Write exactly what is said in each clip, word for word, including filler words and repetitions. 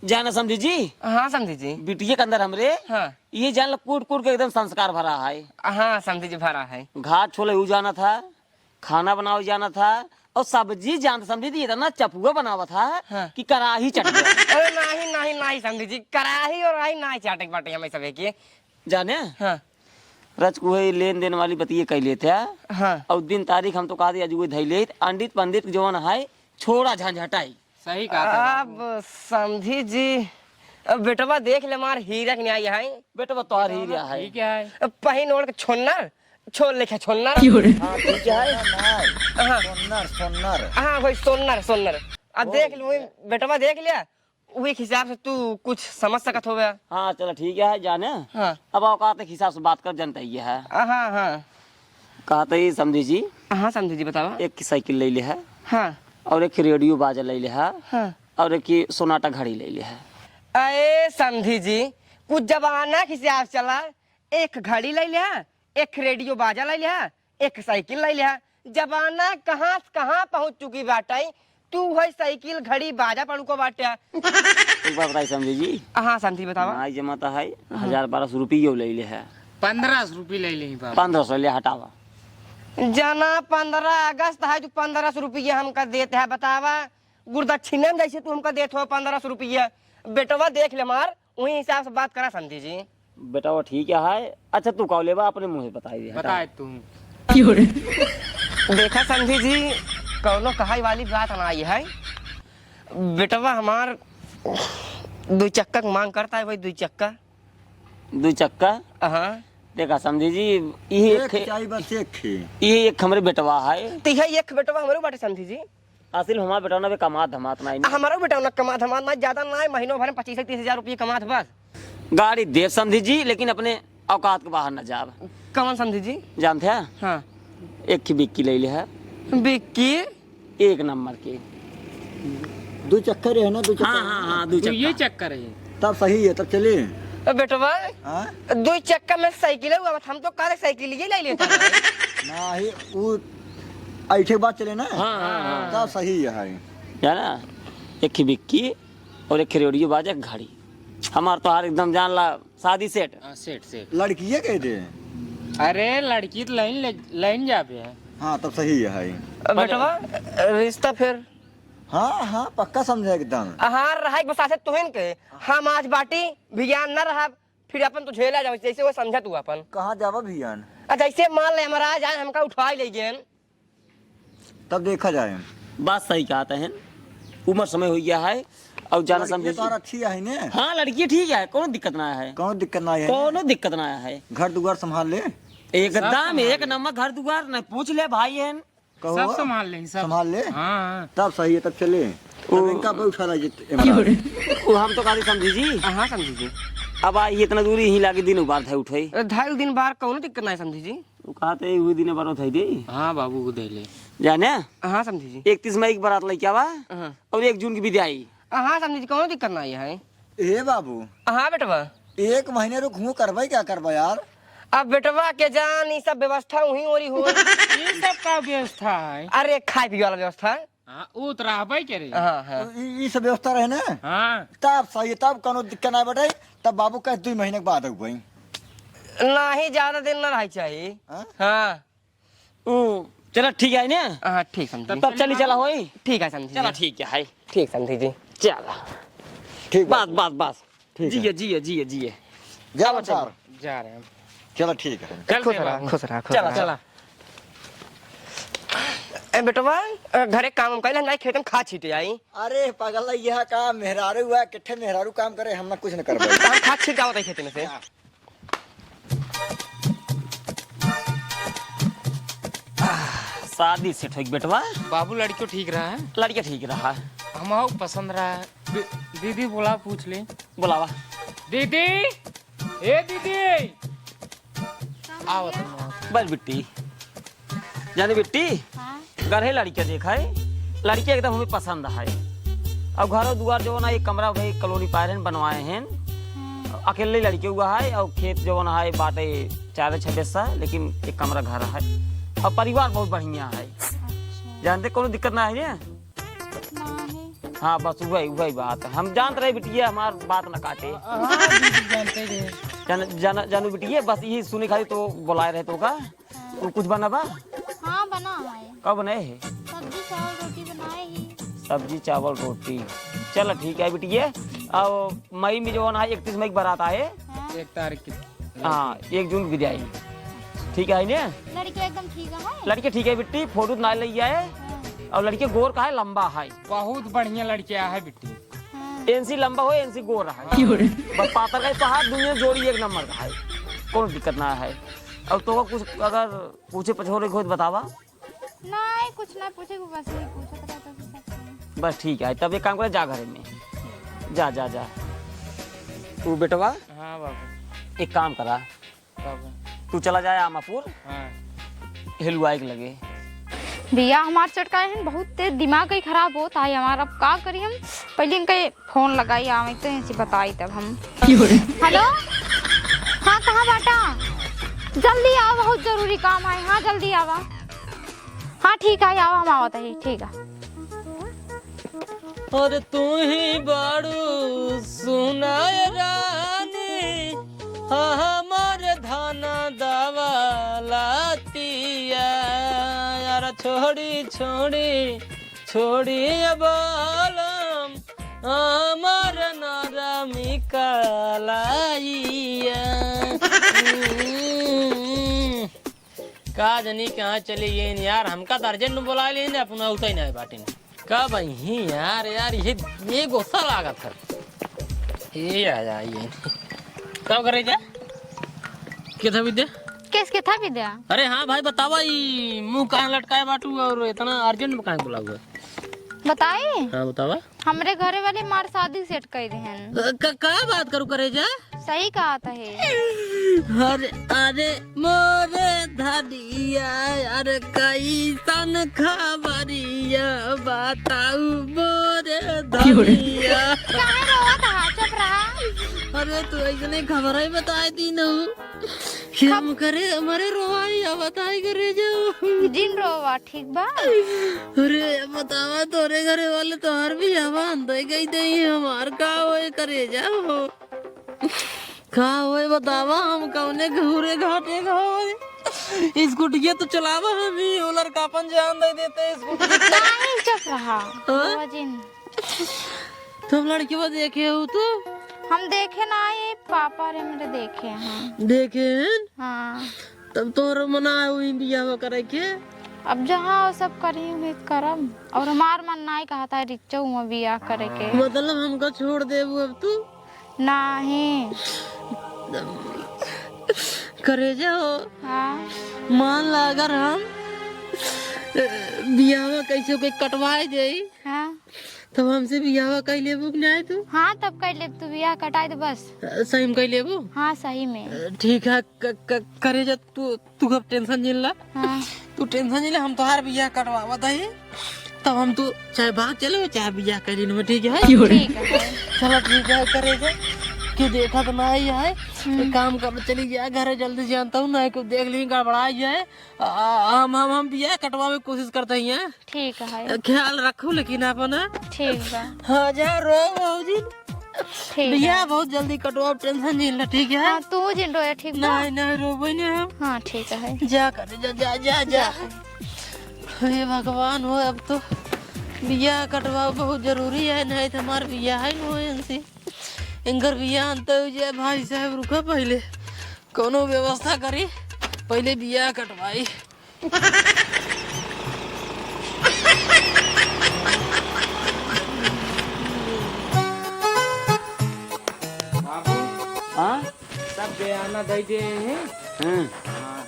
जाना समधी जी। हाँ समधी जी। बिटिया के अंदर हमरे हाँ। ये जान लो, कूट कूट के एकदम संस्कार भरा है। हाँ समधी जी, भरा है। घाट छोले उ जानत है, खाना बनावे जानत है, और सब्जी जानत समधी जी, इतना चपुआ बनावत है हाँ। कि कराही चट गया। अरे नहीं, नहीं, नहीं समधी जी, कराही और आई नहीं चाटे के बाटे हमें सबे के। जाने? हाँ। रच को है लेन देन वाली बतिये कह लेते हैं। हाँ। और दिन तारीख हम तो कहा दे, आज वो धई लेत, अंडित पंडित जवन है, छोड़ा झंझटाई। सही कहा था बाबू। अब समधी जी, अब बेटवा देख ले, हमार हीरा के न्याय है। बेटवा तोहार हीरा है। ठीक है। अब पहिन ओढ़ के छोन्नर, छोड़ लेखे छोन्नर। क्यों रे? हाँ, ठीक है। हाँ। सोन्नर, सोन्नर। हाँ, वही सोन्नर, सोन्नर। अब ओ, देख लो, ये बेटवा देख लिया, वही हिसाब से तू कुछ समझ सकत होवे। हाँ, चलो ठीक है, जाने। हाँ। अब औकात के हिसाब से बात कर, जनता ये है। हाँ, हाँ। कहते ही समधी जी। हाँ, समधी जी, बतावा। एक की साइकिल ले ले है। हाँ। और एक की रेडियो बाजा ले ले है। हाँ। और एक की सोनाटा घड़ी ले ले है। अरे समधी जी, कुछ जमाना के हिसाब से चला, एक घड़ी ले ले है, एक रेडियो बाजा ले ले है, एक साइकिल ले ले है। जमाना कहाँ से कहाँ पहुँच चुकी बाटे, तू है साइकिल घड़ी बाजा पड़ू को बाटे। एक बात बताई समधी जी। हाँ समधी बतावा। नाई जमाता है, हाँ। हजार बारह सौ रुपये ले ले है। पन्द्रह सौ रुपये ले ले बाबा। पन्द्रह सौ ले हटावा। जना पन्द्रह अगस्त है, तू पन्द्रह सौ रुपये हमका देत है, बतावा। गुरुदक्षिणा में जैसे तू हमका देत हो पन्द्रह सौ रुपये, बेटवा देख ले मार, वही हिसाब से बात करा समधी जी। बेटवा ठीक है। अच्छा तू का लेबा, अपने मुँह से बताई दे, हटा। बताए तू। क्यों रे? देखा समधी जी, कौनो कहाई वाली बात ना आई है। बेटवा हमार दुई चक्का के मांग करता है, वही दुई चक्का। दुई चक्का? हाँ। देखा समधी जी, ये एक एक चाही बस, एक ही। ये एक हमरे बेटवा है। तो यह एक बेटवा हमरे बाटे समधी जी। असल हमार बेटवा ना बे कमात धमात नाई ना। हमारा बेटवा ना कमात धमात नाई, ज्यादा नाई, महीनों भर में पच्चीस से तीस हजार रुपये कमात बस। गाड़ी देव समधी जी, लेकिन अपने औकात के बाहर ना जाब। कौन समधी जी? जानते हैं? हाँ। एक ही बिक्की ले ले है। बिक्की? एक नंबर के। दो चक्कर है ना, दो चक्कर। हाँ, हाँ, हाँ, दो तो ये चक्कर। चक्कर है। तब सही है, तब चले। ए बेटवा, हाँ? दो चक्का में साइकिल है, अब हम तो कहा साइकिल ये ले लेते हैं। ना, ही वो ऐठे के बाद चले ना। हाँ, हाँ, हाँ। तब सही है। जाना, एक ही बिक्की और एक ही रेडियो बाजा, एक घड़ी। हमार तोहार एकदम जान ला शादी सेट। हाँ, सेट, सेट। लड़किए कह दे। अरे, लड़की तो लाइन ले, लाइन जाबे है। हाँ, तब सही है। अब बेटवा, रिश्ता फिर? हाँ, हाँ, पक्का समझे एकदम। हाँ, रहा एक बस ऐसे तुहिन के, हम आज बाटी, बिहान न रहा, फिर अपन तो झेला जाओ, जैसे वो समझा तू अपन। कहाँ जावा बिहान? आ, जैसे मान ले हमारा आज आए, हमका उठा ही ले गए। तब देखा जाए। बात सही कहत हैं, उम्र समय हो गया है, और जाना लड़की समझे तो जी। अच्छी है ने? हाँ, लड़की ठीक है, कोनो दिक्कत ना है। कोनो दिक्कत ना है ने? कोनो दिक्कत ना है। घर दुआर संभाल ले। एकदम सब संभाल एक ले। नंबर घर दुआर, न पूछ ले भाई है। कहो। सब संभाल ले, सब। संभाल ले? हाँ। तब सही है, तब चले। तब वो इनका पे उठा ला जित-, इमरान। वो हम तो कहते समधी जी। हाँ, समधी जी। अब आई इतना दूरी ही लागे दिन बार धई उठे। धई दिन बार कोनो दिक्कत ना है समधी जी। वो कहते हुए दिन बार धई दे। हाँ बाबू, वो धई ले। जाने? हाँ, समधी जी। इकतीस मई की बारात लेके आवा हाँ। और एक जून की विदाई। हाँ, समधी जी, कोनो दिक्कत ना है। ए बाबू। हाँ, बेटवा। एक महीने रुक हूँ, करबे क्या करबे यार? अब बेटवा के जान, ई सब व्यवस्था वहीं ओरी हो। ई सब का व्यवस्था है? अरे, खाए पिए वाला व्यवस्था। हाँ, ऊ तो रहबे करे। हाँ, हाँ। ई, ई सब व्यवस्था रहे ना? हाँ। तब सही, तब कोनो दिक्कत ना बटे, तब बाबू कहे दुई महीने के बाद अउबे। नहीं, ज्यादा दिन ना रहे चाहिए। हाँ? हाँ। ओ, चला ठीक है ना? हाँ, ठीक समधी। तब चली चला होई? ठीक है समधी चला जी। ठीक है। ठीक समधी जी। चला। ठीक बा। बस, बस, बस। ठीक है। जिए, जिए, जिए, जिए। जा अब सर। चली। जा रहे हैं। चला ठीक है। चलते खुश रहा, बाबू। खुश रहा, खुश चला, रहा। चला। ए बेटवा, अ, घरे काम हम कैला नहीं, खेत में खाद छीटे आई। अरे पगला, यह का मेहरारू हुआ, किट्ठे मेहरारू काम करे, हम ना कुछ न करबे। हम खाद छीट आवत है खेत में से। हाँ। शादी सेट होई बेटवा। बाबू, लड़कियों ठीक रहा है? लड़किया ठीक रहा है। हमहू पसंद रहा है। दी-, दीदी बोला, पूछ ले। बुलावा। दीदी, ए दीदी। आओ तुम। बस बिट्टी। जाने बिट्टी, हाँ? गढ़े लड़किया देखा है, लड़किया एकदम हमें पसंद है। अब घर और दुआर जो ना, एक कमरा भाई कॉलोनी पाए रहन, बनवाए हैं। हम्म। अकेले लड़के हुआ है और खेत जो ना है बाटे चार छः बिस्सा, लेकिन एक कमरा घर है और परिवार बहुत बढ़िया है। अच्छा। जानते कोनो दिक्कत ना है ये? ना है। हाँ, बस वही, वही बात। हम जानत रहे बिटिया हमार बात न काटे। हाँ, बिल्कुल जानते रहे। जान-, जान-, जानू बिटिया, बस यही सुने खातिर तो बोलाए रहे तो का। हाँ। तो कुछ बना बा? हाँ, बना है। का बनाए है? सब्जी, चावल, रोटी बनाए ही। सब्जी, चावल, रोटी। चल, ठीक है बिटिया। अब मई में जौन है, इकतीस मई के बारात आए। हाँ। एक तारीख की। हाँ, एक जून की विदाई। ठीक है ने? लड़के एकदम ठीक है? लड़के ठीक है बिट्टी, फोटो ना ले आए। हाँ। और लड़के गोर का है, लंबा है। बहुत बढ़िया लड़के है बिट्टी। हाँ। एनसी लंबा हो, एनसी गोर है। हाँ। बस पातर का ही पहाड़, दुनिया जोड़ी एक नंबर का है, कोनो दिक्कत ना है। और तो कुछ अगर पूछे पछोरे को बतावा। नहीं, कुछ ना पूछे, वो बस यही पूछत रहता था सबसे। बस ठीक है, तब एक काम करे, जा घरे में, जा, जा, जा। तू बेटवा, हाँ बाबू। एक काम करा, बाबू। तू चला जाए आमापुर, हाँ। हेलुआई के लगे। भैया हमार चटकाए हैं, बहुत तेज दिमाग ही खराब होता है हमार, अब का करी हम? पहले इनका फोन लगाई, आवे तो ऐसे बताई तब हम। हेलो, हाँ, कहाँ बाटा? जल्दी आवा, बहुत जरूरी काम है। हाँ, जल्दी आवा। हाँ, ठीक है, आवा, हम आवत ही, ठीक है। अरे तू ही बाड़ू सुनाए रानी, हमार धन दौलतिया, यार छोड़ी, छोड़ी, छोड़ी बालम, हमार नरमी कलाइया। का जनी कहाँ चली गइन यार, हमका तो urgent में बोलाए लेन, अपना उतई नाहीं बाटिन। का बही यार, यार ये, ये गुस्सा लागत है। ये आ जाइए। का करे जा? के था विद्या? केस के था विद्या? अरे हाँ भाई, बतावा, ई मुँह काहे लटकाए बाटू और इतना urgent में काहे बोलावा? बताई? हाँ, बतावा। हमरे घरे वाले मार शादी set कइ देहन। अ, का, का बात करू करे जा? सही कहत है। अरे, अरे, मोरे धनिया, अरे, कइसन खबरिया बताऊ मोरे धनिया। काहे रोवत हा? चुप रहा। अरे, तू अइसने खबर ही बताई दी न। कि हम करे, हमरे रोवाई, अब बताई करे जाओ। जिन रोवा, ठीक बा? अरे, बतावा, तोरे घरे वाले तोहार बियाहवा अंदर गई दई, हमार का होए करे जाओ? का होए बतावा, हम कौने घूरे घाटे का होए? स्कूटिया तो चलावा हम ही, वो लड़का अपन जान दे देते स्कूटी। नहीं, चुप रहा। हाँ? रोवा जिन। तब लड़किया देखे हो तू? हम देखे ना, ये पापा रे मेरे देखे हैं। देखे हैं? हाँ। तब तोर मना हुई बियाह करे के? अब जहाँ वो सब करी हुई करम, और हमार मन नाई कहत है रिच्चो हुआ बियाह करे के। मतलब हमका छोड़ देबू अब तू? नाहीं। करेजा हो। हाँ। मान ला अगर हम, अ, बियाहवा कैसे के कटवाए देई, हाँ। तब हमसे बियाहवा कइ लेबू कि नाहीं तू? हाँ, तब कइ लेब, तू बियाह कटाई दे बस। अ, सही में कइ लेबू? हाँ, सही में। अ, ठीक है, क-, क-, करेजा तू, तू अब tension जिन ला। हाँ। तू tension जिन ला, हम तोहार बियाह कटवावत हई। तब हम तू चाहे भाग चलो, चाहे बियाह कर लेना, ठीक है? ठीक है। चलो ठीक है, करेजा। क्यों देखा तो ना ही है। हम्म। एक काम कर, चली जा घरे जल्दी से, जानता हूँ ना, क्यों देख ली गड़बड़ा जाए। आ, आ, हम, हम, हम बियाह कटवावे के कोशिश करते हैं। ठीक है। ख्याल रखू लेकिन अपना। ठीक बा। हाँ, जा रो भौजी। ठीक बियाह है। बहुत जल्दी कटवाओ, tension नहीं ला, ठीक है? हाँ, तू जिन रोए, ठीक बा? नहीं, नहीं रोबे नहीं हम। हाँ, ठीक है। जा कर, जा, जा, जा, जा। जा। हे भगवान हो, अब तो बियाह कटवाओ बहुत जरूरी है, नहीं तो हमार बियाह है नहीं इनसे। इनकर बियाह अंत हो जाए, भाई साहब रुका पहले। कौनो व्यवस्था करी, पहले बियाह कटवाई। बाबू, हाँ? सब बयाना दे दे हैं। हम्म। हाँ,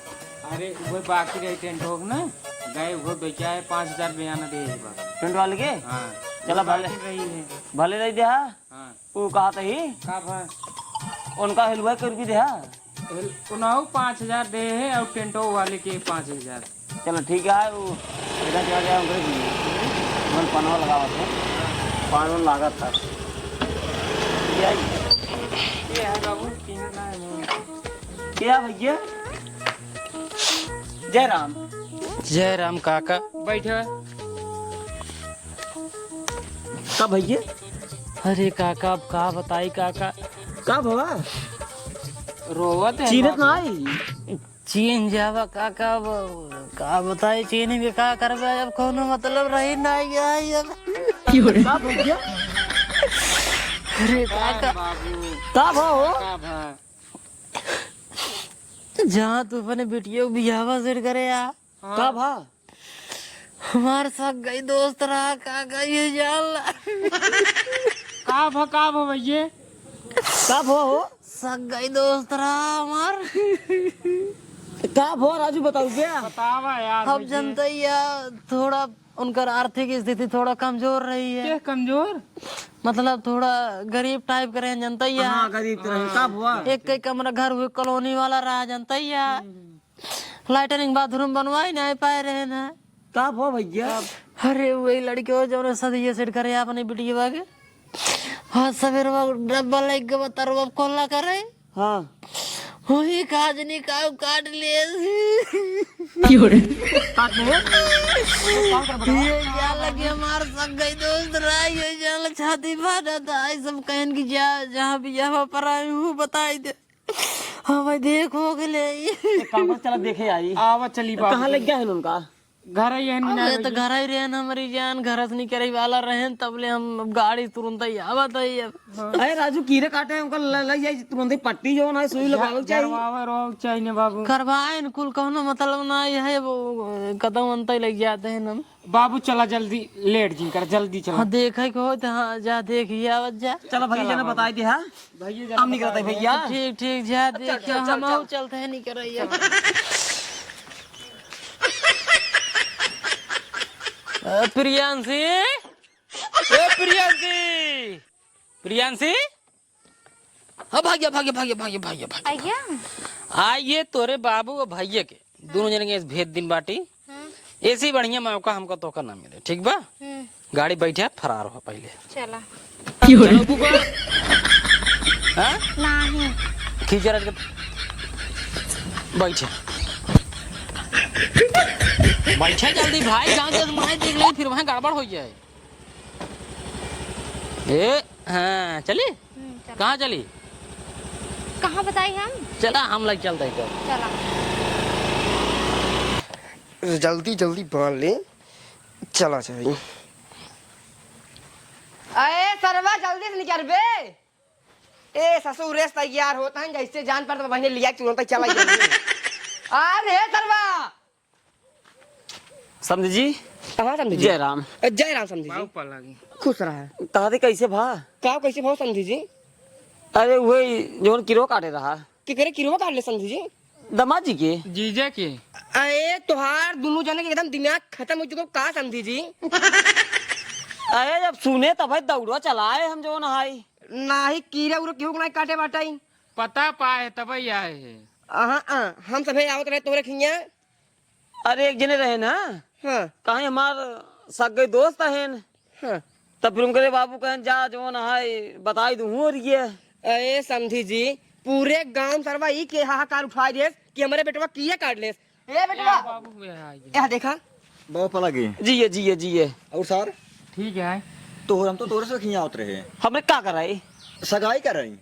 अरे वो बाकी रही टेंट होक ना, गए वो बेचा है पाँच हजार बयाना दे है बाबू। टेंट वाले के? हाँ, चला वो भले, बाकी रही है। भले रही दे, हाँ? हाँ। ऊ कहा तही? का भा? उनका हेलुआ के रुपये दे, हाँ? हेल-, उनाऊ पाँच हजार दे है और टेंटो वाले के पाँच हजार। चलो ठीक है, वो इधर चला जाए, उनके लिए। मन पनवा लगावत है। पान वान लागत था। ये आई। ये है बाबू, पीना ना है बाबू। क्या भैया? जय राम। जय राम काका। बैठा। का भइया? अरे काका, अब का बताई काका। का भवा? रोवत है चीरत बाबू। ना आई। चीन जावा काका, अब का बताई, चीन के का करबे, अब कौनो मतलब रही ना आई अब। का भइया? अरे काका। बाबू। का भा हो? का भा? जहाँ तू अपने बिटिया को बियाहवा सेट करे आ। हाँ। का भा? हमार सगई दोस्त रहा, का कहिए जान ला। का भा, का भा भइये? का भा हो? सगई दोस्त रहा हमार। का भा राजू, बताऊ क्या? बतावा यार अब भइये। जनता ही है, थोड़ा उनकर आर्थिक स्थिति थोड़ा कमजोर रही है। क्या कमजोर? मतलब थोड़ा गरीब टाइप के रहे, जनता ही है। हाँ, गरीब के रहे। का भा? एक कई कमरा घर हुए, कॉलोनी वाला रहा, जनता ही है। हम्म। लैट्रिन बाथरूम बनवाई नाहीं पाए रहे ना। का भा भइया? अरे वही लड़के हो जौन सदिये सेट करे अपने बिटिया के। हाँ, सवेरवा डब्बा लेके बतरवा कोला करे। हाँ। वही काजनी काउ काट ले। काट ले? ये क्या लगे हमार सगई दोस्त रहा, ये जान छाती फाटा था, ये सब कहन की जा, जहाँ भी यहाँ पर आए हूँ बताई दे। हाँ भाई, देख हो गले। एक काम कर, चला देखे आई। आवा चली बाबू। कहाँ लग गया है उनका? घर ही है, अबे तो घर ही रहन हमारी जान, घर से निकरे वाला रहन, तबले हम अब गाड़ी तुरंत ही आवत है अब। हाँ। अरे राजू, कीड़े काटे हैं, उनका ल-, लग जाए तुरंत ही पट्टी जो ना सुई लगावे के चाहिए। झरवावे रोवे के चाहिए ना बाबू। करवाए न कुल कौनो मतलब ना, यह वो कदम अंत ही लग जाते हैं ना। बाबू चला जल्दी, लेट जिन कर, जल्दी चला। हाँ, देखे के हो तो हाँ, जा देखिए आवत जा। चला भइया, चला जना बाबू। बताई दे, हाँ? भइया जना हम निकलते हैं बताई दे। भइया। ठीक, ठीक, जा चल, देखिए, चल, चल, हम चल। चलते हैं, निकल रही है। चल। अ, प्रियांशी, ए प्रियांशी, प्रियांशी, हाँ, भाग्य, भाग्य, भाग्य, भाग्य, भाग्य, भाग्य। आइए। आइए, तोरे बाबू और भइया के, दोनों जने के भेज दिन बाटी। हम्म। ऐसे ही बढ़िया मौका हमको तोका ना मिले, ठीक बा? हम्म। गाड़ी बैठे, फरार हो पहले। चला। चलो, बुआ। हाँ? नहीं। खींच रख के। बैठे। बैठे जल्दी भाई, गाँव के माई देख ले, फिर वहाँ गड़बड़ हो जाए। ए, हाँ, चली? हम्म, चला। कहाँ चली? कहाँ बताई हम? चला, हम लग चलते हैं तो। चला। जल्दी, जल्दी बांध ले, चला जाई। अरे सरवा, जल्दी से निकर बे। ए ससुर, रेस तैयार होता है, जैसे जान पर तो बहने लिया तुरंत चला जाई। अरे सरवा, समधी जी। हाँ, समधी जी। जय राम। ए, जय राम, समधी जी। बाबू पलंग। खुश रहा। कहा थे, कैसे भा? का, कैसे भा, समधी जी? अरे, वही जौन किरो काटे रहा। के करे किरो काट ले, समधी जी? दमाद जी के। जीजा के। अरे, तोहार दुनू जने के एकदम दिमाग खतम हो चुका का, समधी जी? अरे, जब सुने तब भाई दौड़वा चलाए हम जौन हाई। नाही, कीरा उरा केहू के नाही काटे बाटाई। पता पाए तब ही आए है। अहाँ, आ, हम सभे आवत रहे तोरे खिया। अरे, एक जने रहे ना, हाँ। कहीं हमार सगे दोस्त हन। हाँ। तब फिर उनके बाबू कहन, "जा, जौन है, बताई दूँ हो रही है।" अरे, समधी जी, पूरे गांव सरवा ई के हाहाकार उठाई देस कि हमरे बेटवा किए काट लेस। ए, बेटवा। बाबू, ये आ गया। यहाँ देखा। बहुत पला गई। जिए, जिए, जिए। और सर? ठीक है। तो हम तो तोरे से खिया आवत रहे। हमरे का कराई? सगाई कराई।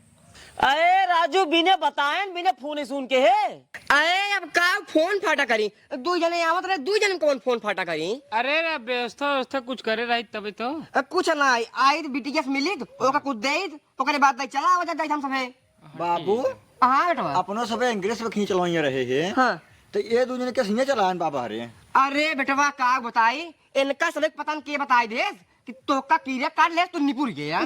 अरे राजू, बिने बताएन, बिने फोन सुन के है। अरे अब का फोन फाटा करी? दुई जने आवत रहे, दुई जने कौन फोन फाटा करी? अरे रे, व्यवस्था, व्यवस्था कुछ करे रही तबे तो। अ, कुछ ना आई, आई तो बिटिया से मिली तो ओका कुछ दे तो ओकरे बाद दे चला आवत जाइत हम सभे। हाँ, बाबू, ठीक है। हाँ बेटवा। अपनो सभे अंग्रेज से खींच लवाइया रहे हैं। हाँ। तो ये दुई जने के सिंह चलाएन बाबा रे। अरे बेटवा का बताई, इनका सभे पता न के बताई देस। कि तोका कीरे काट ले, तू निपुर गया।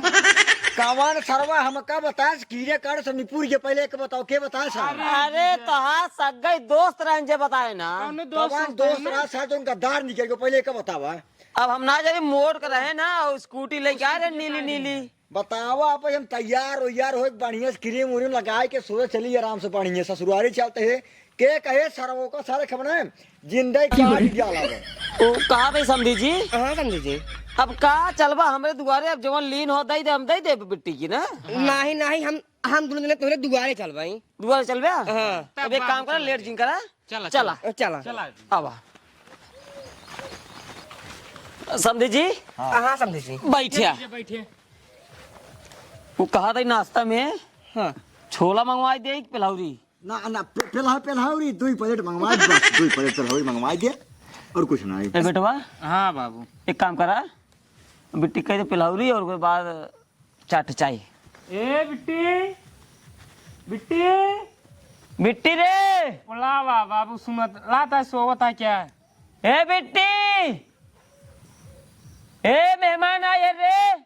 कवन सरवा हमका बतास, कीरे काट से निपुर गया, पहले एक बताओ, के बतास है? अरे तोहार सगई दोस्त रहन जे बताए ना। कौन दोस्त कवन दोस्त रहा? रहा, साथ उनका दार निकल गया, पहले एक बतावा। अब हम ना जानी, मोड़ के रहे ना, और स्कूटी लेके आ रहे, नीली नीली। बतावा, आप हम तैयार हो, यार हो, एक बढ़िया से क्रीम व्रीम लगाए के सोए चली आराम से, बढ़िया ससुरारी चलते हैं। के कहे सरवो का सारे खबने जिंदे काट डाला बा। ओ, कहा भाई समधी जी? हाँ, समधी जी। अब का चलबा हमरे दुआरे, अब जवन लीन हो दई दे, हम दई दे बिट्टी की ना। नाही, नाही, हम, हम दुनू जने तोहरे दुआरे चलबाई। दुआरे चलबे? हाँ। अब एक काम करा, लेट जिन करा। चला, चला। चला। चला। आवा। समधी जी। हाँ। हाँ, समधी जी। बैठिया। बैठिए। वो कहा था नाश्ता में, हाँ। छोला मंगवाई दे कि पिलौरी? ना, ना, पे-, पेल्हा-, पेल्हौरी, दुई प्लेट मंगवाई दे, बस, दुई प्लेट पेल्हौरी मंगवाई दे, और कुछ नहीं। ए बेटवा, हाँ बाबू। एक काम करा, बिट्टी कह दे पिलौरी और ओकर बाद चाट चाही। ए बिट्टी, बिट्टी। बिट्टी रे। बोला बा-, बाबू सुनत, लाता सोवत है क्या? ए बिट्टी, ए मेहमान आए रे।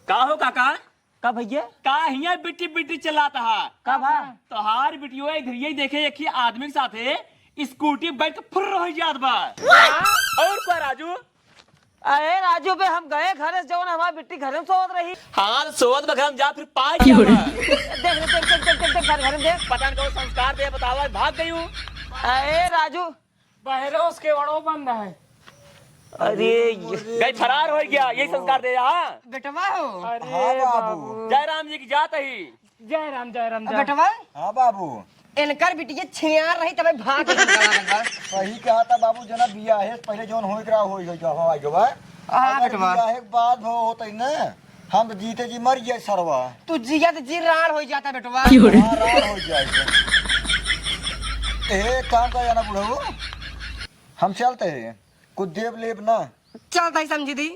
का हो काका? का भैया? का हियाँ बिट्टी बिट्टी चिल्लात हा? का भा? तोहार बिटियो इधर यही देखे एक ही आदमी के साथे स्कूटी बैठ के फुर्र हो जात बा। और का राजू? अरे राजू बे, हम गए घरे से, जौन हमार बिट्टी घरे में सोवत रही। हाँ, तो सोवत बा घर में जा, फिर पाए क्या बा? देख रे, देख, देख, देख, देख, देख, घर, घर में देख। पता नहीं कौन संस्कार दे, बतावा, भाग गई हूँ। अरे राजू, बहरे उसके वड़ो बंद है। अरे ये गई फरार हो गया, यही संस्कार दे, हाँ। बेटवा हो। अरे हाँ बाबू। बाबू। जय राम जी की जात ही। जय राम, जय राम, अब जय। बेटवा। हाँ बाबू। इनकर बिटिया छियार रही तबे भाग के निकला बा। सही कहा था बाबू, जना बियाहे से पहले जौन होए के रहा, होई, होई, होई, होई, होई। हाँ अगर बेटवा। बियाहे के बाद हो, होतई न, हम तो जीते जी मर जाए सरवा। तू जिया तो जी राड़ हो जाता बेटवा। की हो रे? हाँ, राड़ हो जाए। ए, एक काम कर जाना बुढ़ऊ, हम चलते हैं, कुछ देब लेब ना। चलता ही समझी दी।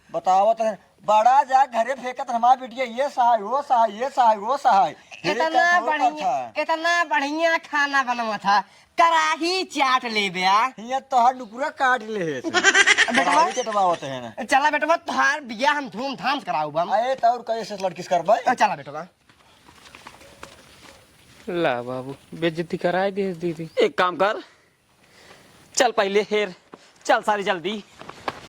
बतावत है, बड़ा जा घरे फेंकत हमार बिटिया, ये सहाय, वो सहाय, ये सहाय, वो सहाय। हे इतना का बढ़िया, करता? इतना बढ़िया खाना बनवा था, कराही चाट ले बे आ। हियाँ तोहार नुकुरा काट ले है। बेटवा। कराही चटवावत है ना। चला बेटवा, तोहार बियाह हम धूमधाम से कराऊ बम। अरे तौर कैसे लड़की से करबे? चला बेटवा। ला बाबू, बेइज्जती कराए दे दीदी। एक काम कर, चल पहले हेर, चल सारी जल्दी।